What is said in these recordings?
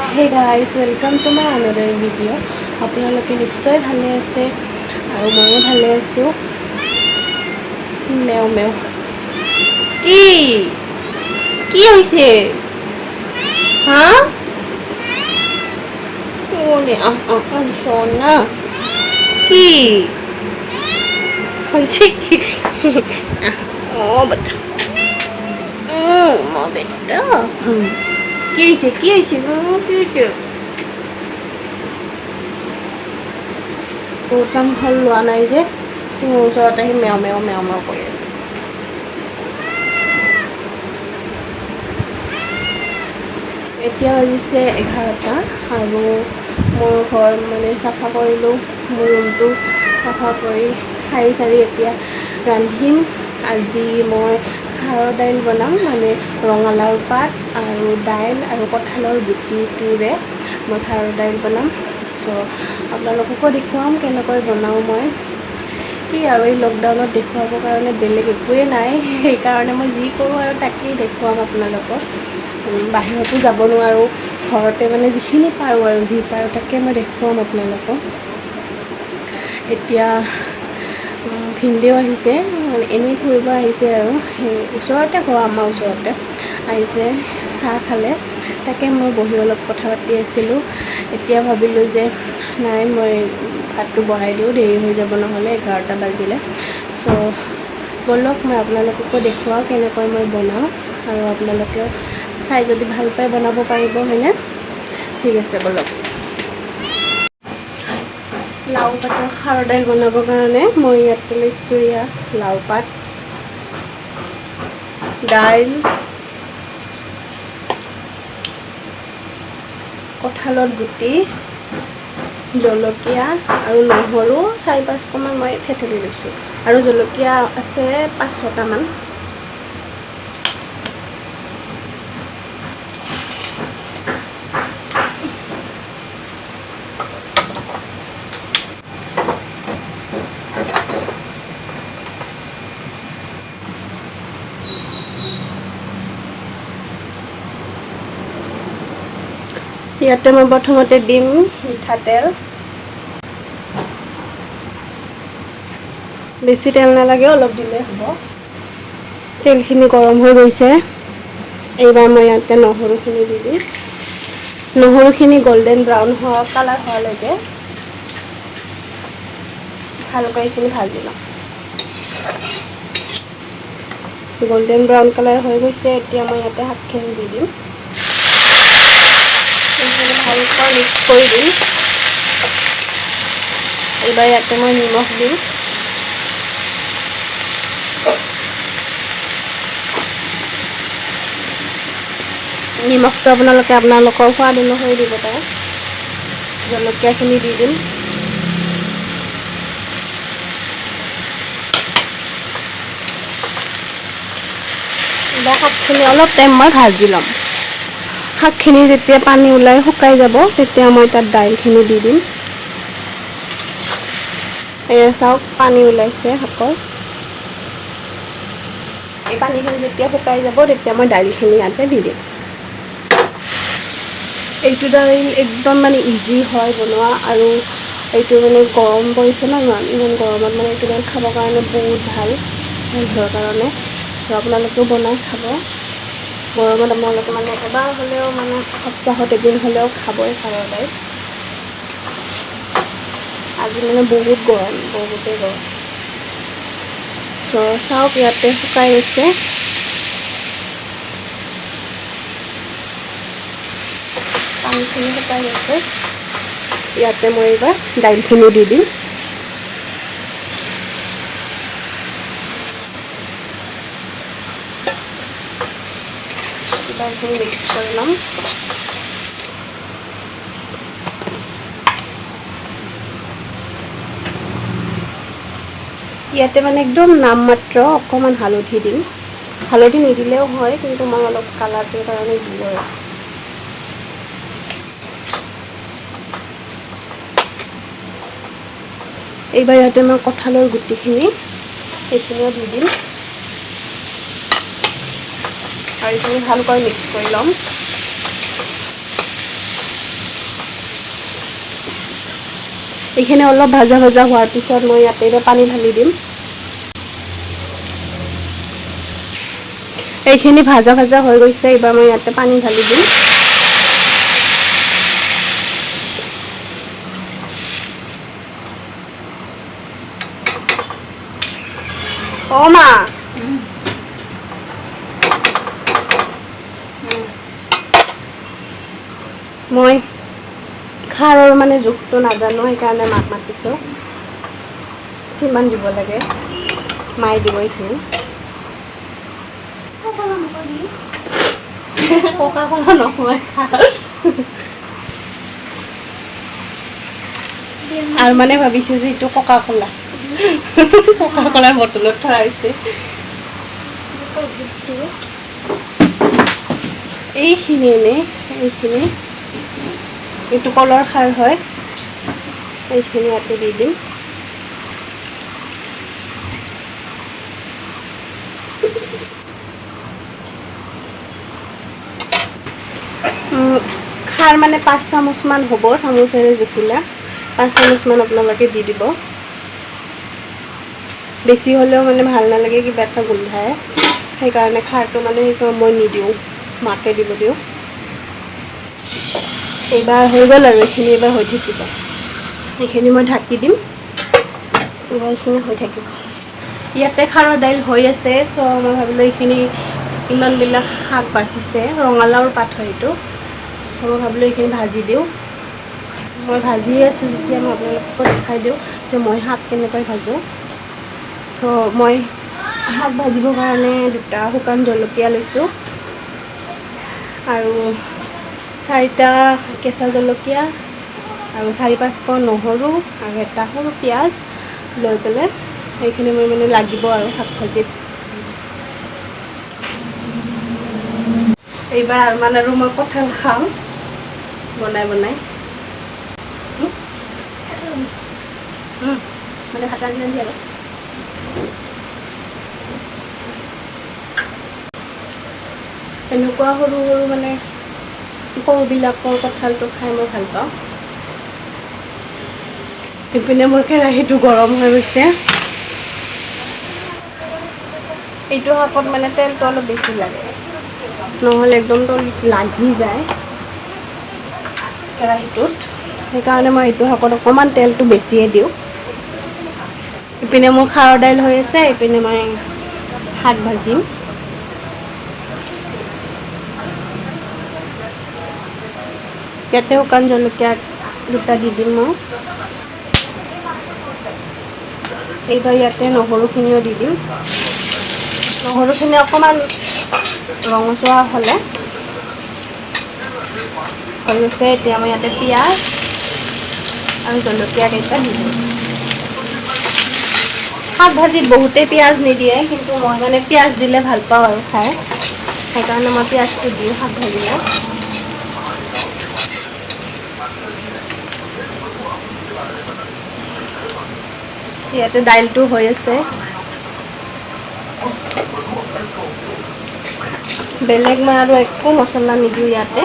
Hey guys, welcome to my another video. আপোনালোকে নিশ্চয় ভালে আছে আৰু ময়ো ভালে আছোঁ। মেও মেও, কি কি হৈছে? হা, সোনা, কি হৈছে? কি অ বেটা, বেটা, কি হৈছে? কি হৈছে? কি হৈছে? বহুত হ'ল লোৱা নাই যে, মোৰ ওচৰত আহি মেও মেও মেও মেও কৰি আছে। এতিয়া বাজিছে 11টা আৰু মোৰ ঘৰ মানে চাফা কৰিলোঁ, মোৰ ৰুমটো চাফা কৰি সাৰি চাৰি এতিয়া ৰান্ধিম। আজি মই খাৰৰ দাইল বনাম, মানে ৰঙালাওৰ পাত আৰু দাইল আৰু কঁঠালৰ গুটিটোৰে মই খাৰৰ দাইল বনাম। চ' আপোনালোককো দেখুৱাম কেনেকৈ বনাওঁ মই। কি আৰু, এই লকডাউনত দেখুৱাবৰ কাৰণে বেলেগ একোৱেই নাই, সেইকাৰণে মই যি কৰোঁ আৰু তাকেই দেখুৱাম আপোনালোকক। বাহিৰতো যাব নোৱাৰোঁ, ঘৰতে মানে যিখিনি পাৰোঁ আৰু যি পাৰোঁ তাকে মই দেখুৱাম আপোনালোকক। এতিয়া ভিনদেউ আহিছে, মানে এনেই ফুৰিব আহিছে আৰু, সেই ওচৰতে ঘৰ, আমাৰ ওচৰতে আহিছে, চাহ খালে। তাকে মই বহি অলপ কথা পাতি আছিলোঁ। এতিয়া ভাবিলোঁ যে নাই, মই ভাতটো বহাই দিওঁ, দেৰি হৈ যাব নহ'লে, 11টা বাজিলে। চ' ব'লক, মই আপোনালোককো দেখুৱাওঁ কেনেকৈ মই বনাওঁ আৰু আপোনালোকেও চাই যদি ভাল পায় বনাব পাৰিব, হয়নে? ঠিক আছে, ব'লক। লাও পাতৰ খাৰৰ দাইল বনাবৰ কাৰণে মই ইয়াতে লৈছোঁ এয়া লাও পাত, দাইল, কঁঠালৰ গুটি, জলকীয়া আৰু নহৰু 4-5মান মই থেতেলি লৈছোঁ আৰু জলকীয়া আছে 5-6টামান। ইয়াতে মই প্ৰথমতে দিম মিঠাতেল, বেছি তেল নালাগে, অলপ দিলে হ'ব। তেলখিনি গৰম হৈ গৈছে। এইবাৰ মই ইয়াতে নহৰুখিনি দি দিম। নহৰুখিনি গল্ডেন ব্ৰাউন হোৱা কালাৰ হোৱালৈকে ভালকৈ এইখিনি ভাজি ল'ম। গল্ডেন ব্ৰাউন কালাৰ হৈ গৈছে। এতিয়া মই ইয়াতে শাকখিনি দি দিম, এইখিনি ভালকৈ মিক্স কৰি দিম। এইবাৰ ইয়াতে মই নিমখ দিম। নিমখটো আপোনালোকে আপোনালোকৰ সোৱাদ অনুসৰি দিব পাৰে। জলকীয়াখিনি দি দিম। এইবাৰ শাকখিনি অলপ টাইম মই ভাজি ল'ম। শাকখিনি যেতিয়া পানী ওলাই শুকাই যাব, তেতিয়া মই তাত দাইলখিনি দি দিম। এয়া চাওক, পানী ওলাইছে শাকৰ। এই পানীখিনি যেতিয়া শুকাই যাব, তেতিয়া মই দাইলখিনি ইয়াতে দি দিম। এইটো দাইল একদম মানে ইজি হয় বনোৱা আৰু এইটো মানে গৰম পৰিছে ন ইমান, ইমান গৰমত মানে এইটো দাইল খাবৰ কাৰণে বহুত ভাল হেল্থৰ কাৰণে। চ' আপোনালোকেও বনাই খাব। গৰমত আপোনালোকে মানে এবাৰ হ'লেও, মানে সপ্তাহত এদিন হ'লেও খাবই খাৰৰ দাইল। আজি মানে বহুত গৰম, বহুতেই গৰম। চ' চাওক, ইয়াতে শুকাই গৈছে। পানীখিনি শুকাই গৈছে। ইয়াতে মই এইবাৰ দাইলখিনি দি দিম। দাইলখিনি মিক্স কৰি ল'ম। ইয়াতে মানে একদম নামমাত্ৰ অকণমান হালধি দিম। হালধি নিদিলেও হয়, কিন্তু মই অলপ কালাৰটোৰ কাৰণে দিলোঁ আৰু। এইবাৰ ইয়াতে মই কঁঠালৰ গুটিখিনি সেইখিনিও দি দিম আৰু এইখিনি ভালকৈ মিক্স কৰি ল'ম। এইখিনি অলপ ভাজা ভাজা হোৱাৰ পিছত মই ইয়াতে এইবাৰ পানী ঢালি দিম। এইখিনি ভাজা ভাজা হৈ গৈছে, এইবাৰ মই ইয়াতে পানী ঢালি দিম। অ' মা, মই খাৰৰ মানে জোখটো নাজানো, সেইকাৰণে মাক মাতিছোঁ। কিমান দিব লাগে মায়ে দিব এইখিনি। ককা কলা নহয় খাৰ। আৰু মানে ভাবিছোঁ যে এইটো ককা কলা, ককা কলাৰ বটলত থোৱা হৈছে। এইখিনি এনেই, এইখিনি এইটো কলৰ খাৰ হয়, এইখিনি ইয়াতে দি দিম। খাৰ মানে 5 চামুচমান হ'ব, চামুচেৰে জুখিলে 5 চামুচমান আপোনালোকে দি দিব। বেছি হ'লেও মানে ভাল নালাগে, কিবা এটা গোন্ধায়, সেইকাৰণে খাৰটো মানে মই নিদিওঁ, মাকে দিব দিওঁ। এইবাৰ হৈ গ'ল আৰু এইখিনি এইবাৰ হৈ থাকিব। এইখিনি মই ঢাকি দিম, এইবাৰ এইখিনি হৈ থাকিব। ইয়াতে খাৰৰ দাইল হৈ আছে। চ' মই ভাবিলোঁ এইখিনি ইমানবিলাক শাক বাচিছে, ৰঙালাওৰ পাত হয় এইটো। চ' মই ভাবিলোঁ এইখিনি ভাজি দিওঁ। মই ভাজিয়ে আছোঁ যেতিয়া মই আপোনালোককো দেখাই দিওঁ যে মই শাক কেনেকৈ ভাজোঁ। চ' মই শাক ভাজিবৰ কাৰণে 2টা শুকান জলকীয়া লৈছোঁ আৰু 4টা কেঁচা জলকীয়া আৰু 4-5টা নহৰু আৰু এটা সৰু পিঁয়াজ লৈ পেলাই সেইখিনি মই মানে লাগিব আৰু শাক ভাজিত। এইবাৰ আৰমান আৰু মই কঁঠাল খাম বনাই বনাই। মানে ভাত ৰান্ধি ৰান্ধি আৰু এনেকুৱা সৰু সৰু মানে সৰুবিলাকৰ কঁঠালটো খাই মই ভাল পাওঁ। ইপিনে মোৰ কেৰাহীটো গৰম হৈ গৈছে। এইটো শাকত মানে তেলটো অলপ বেছি লাগে, নহ'লে একদম তলিত লাগি যায় কেৰাহীটোত। সেইকাৰণে মই এইটো শাকত অকণমান তেলটো বেছিয়ে দিওঁ। ইপিনে মোৰ খাৰৰ দাইল হৈ আছে, ইপিনে মই শাক ভাজিম। ইয়াতে শুকান জলকীয়া 2টা দি দিম মই। এইবাৰ ইয়াতে নহৰুখিনিও দি দিম। নহৰুখিনি অকণমান ৰঙচুৱা হ'লে হৈ গৈছে। এতিয়া মই ইয়াতে পিঁয়াজ আৰু জলকীয়া কেইটা দি দিম। শাক ভাজিত বহুতেই পিঁয়াজ নিদিয়ে, কিন্তু মই মানে পিঁয়াজ দিলে ভাল পাওঁ আৰু খাই, সেইকাৰণে মই পিঁয়াজটো দিওঁ শাক ভাজিলে। ইয়াতে দাইলটো হৈ আছে। বেলেগ মই আৰু একো মছলা নিদিওঁ ইয়াতে,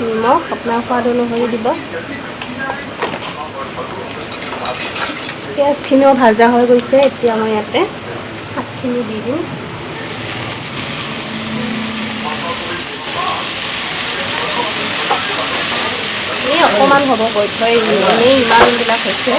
নিমখ আপোনাৰ সোৱাদ অনুসৰি দিব। পিঁয়াজখিনিও ভাজা হৈ গৈছে। এতিয়া মই ইয়াতে শাকখিনি দি দিম। এই অকণমান হ'ব কৈ থৈ, এনেই ইমানবিলাক হৈছে।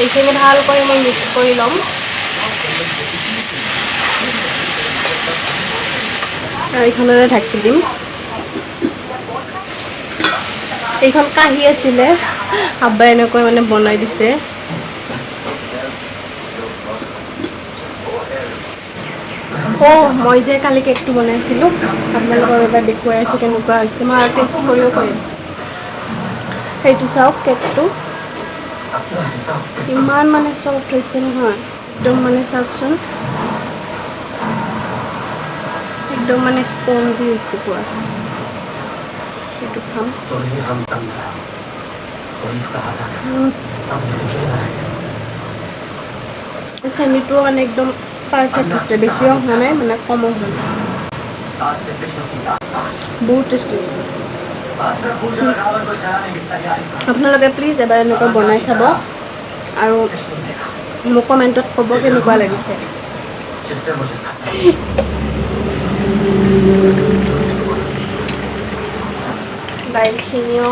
এইখিনি ভালকৈ মই মিক্স কৰি ল'ম। আৰু এইখনেৰে ঢাকি দিম। এইখন কাঁহী আছিলে, আব্বাই এনেকৈ মানে বনাই দিছে। অ' মই যে কালি কেকটো বনাইছিলোঁ, আপোনালোকক এবাৰ দেখুৱাই আছোঁ কেনেকুৱা হৈছে। মই আৰু টেষ্ট কৰিও কৈ আছোঁ। সেইটো চাওক, কেকটো ইমান মানে চফ্ট হৈছে নহয়, একদম মানে চাওকচোন, একদম মানে স্পঞ্জি হৈছে পুৰা। সেইটো খাম। চেনিটোও মানে একদম পাৰফেক্ট হৈছে, বেছিও হোৱা নাই মানে কমো হোৱা নাই, বহুত টেষ্টি হৈছে। আপোনালোকে প্লিজ এবাৰ এনেকুৱা বনাই চাব আৰু মোক কমেণ্টত ক'ব কেনেকুৱা লাগিছে। দাইলখিনিও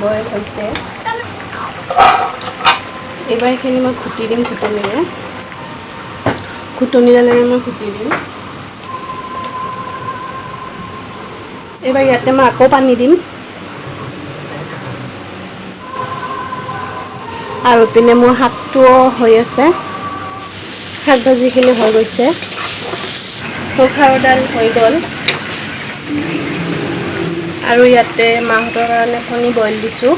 বইল হৈছে। এইবাৰ এইখিনি মই ঘুটি দিম, ঘুটনিৰে, ঘুটনিডালেৰে মই ঘুটি দিম। এইবাৰ ইয়াতে মই আকৌ পানী দিম। আৰু ইপিনে মোৰ শাকটোও হৈ আছে, শাক ভাজিখিনি হৈ গৈছে, খাৰৰ দাইল হৈ গ'ল। আৰু ইয়াতে মাহঁতৰ কাৰণে কণী বইল দিছোঁ।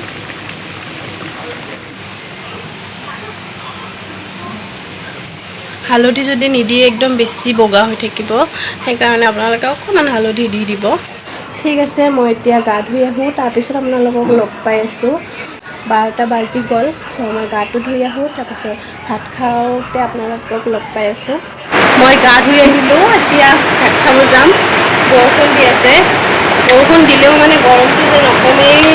হালধি যদি নিদিয়ে একদম বেছি বগা হৈ থাকিব, সেইকাৰণে আপোনালোকে অকণমান হালধি দি দিব। ঠিক আছে, মই এতিয়া গা ধুই আহোঁ, তাৰপিছত আপোনালোকক লগ পাই আছোঁ। 12টা বাজি গ'ল, চ' মই গাটো ধুই আহোঁ, তাৰপিছত ভাত খাওঁতে আপোনালোকক লগ পাই আছোঁ। মই গা ধুই আহিলোঁ, এতিয়া ভাত খাব যাম। বৰষুণ দি আছে, বৰষুণ দিলেও মানে গৰমটো যে নকমেই।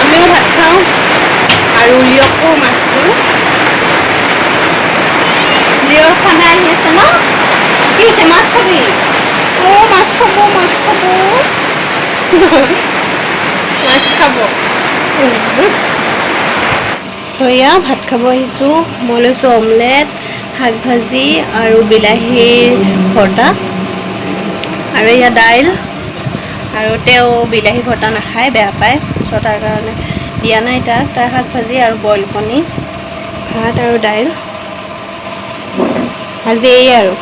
আমিও ভাত খাওঁ আৰু লিঅকো মাতছোঁ। লিঅৰ খানা আহি আছে ন? কি হৈছে, মাছ খাবি? অ' মাছ খাব, মাছ খাব, মাছ খাব। চয়া ভাত খাব আহিছোঁ। মই লৈছোঁ অমলেট, শাক ভাজি আৰু বিলাহীৰ ভৰ্তা আৰু এয়া দাইল। আৰু তেওঁ বিলাহী ভৰ্তা নাখায়, বেয়া পায়, চ' তাৰ কাৰণে দিয়া নাই তাক। তাৰ শাক ভাজি আৰু বইল কণী, ভাত আৰু দাইল আজি এই আৰু।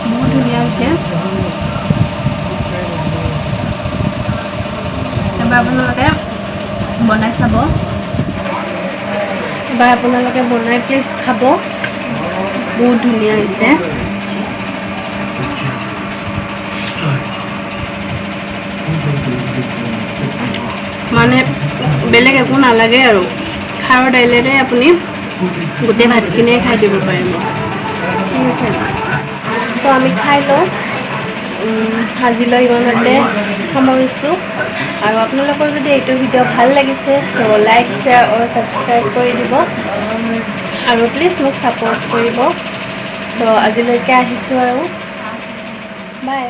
বহুত ধুনীয়া হৈছে। এবাৰ আপোনালোকে বনাই চাব, এবাৰ আপোনালোকে বনাই প্লিজ খাব, বহুত ধুনীয়া হৈছে। মানে বেলেগ একো নালাগে আৰু, খাৰৰ দাইলেৰে আপুনি গোটেই ভাতখিনিয়ে খাই দিব পাৰিব। ঠিক আছে, তো আমি খাই লওঁ। আজিলৈ ইমানতে সামৰিছোঁ। আৰু আপোনালোকৰ যদি এইটো ভিডিঅ' ভাল লাগিছে ত' লাইক, শ্বেয়াৰ আৰু ছাবস্ক্ৰাইব কৰি দিব আৰু প্লিজ মোক ছাপোৰ্ট কৰিব। ত' আজিলৈকে আহিছোঁ আৰু, বাই।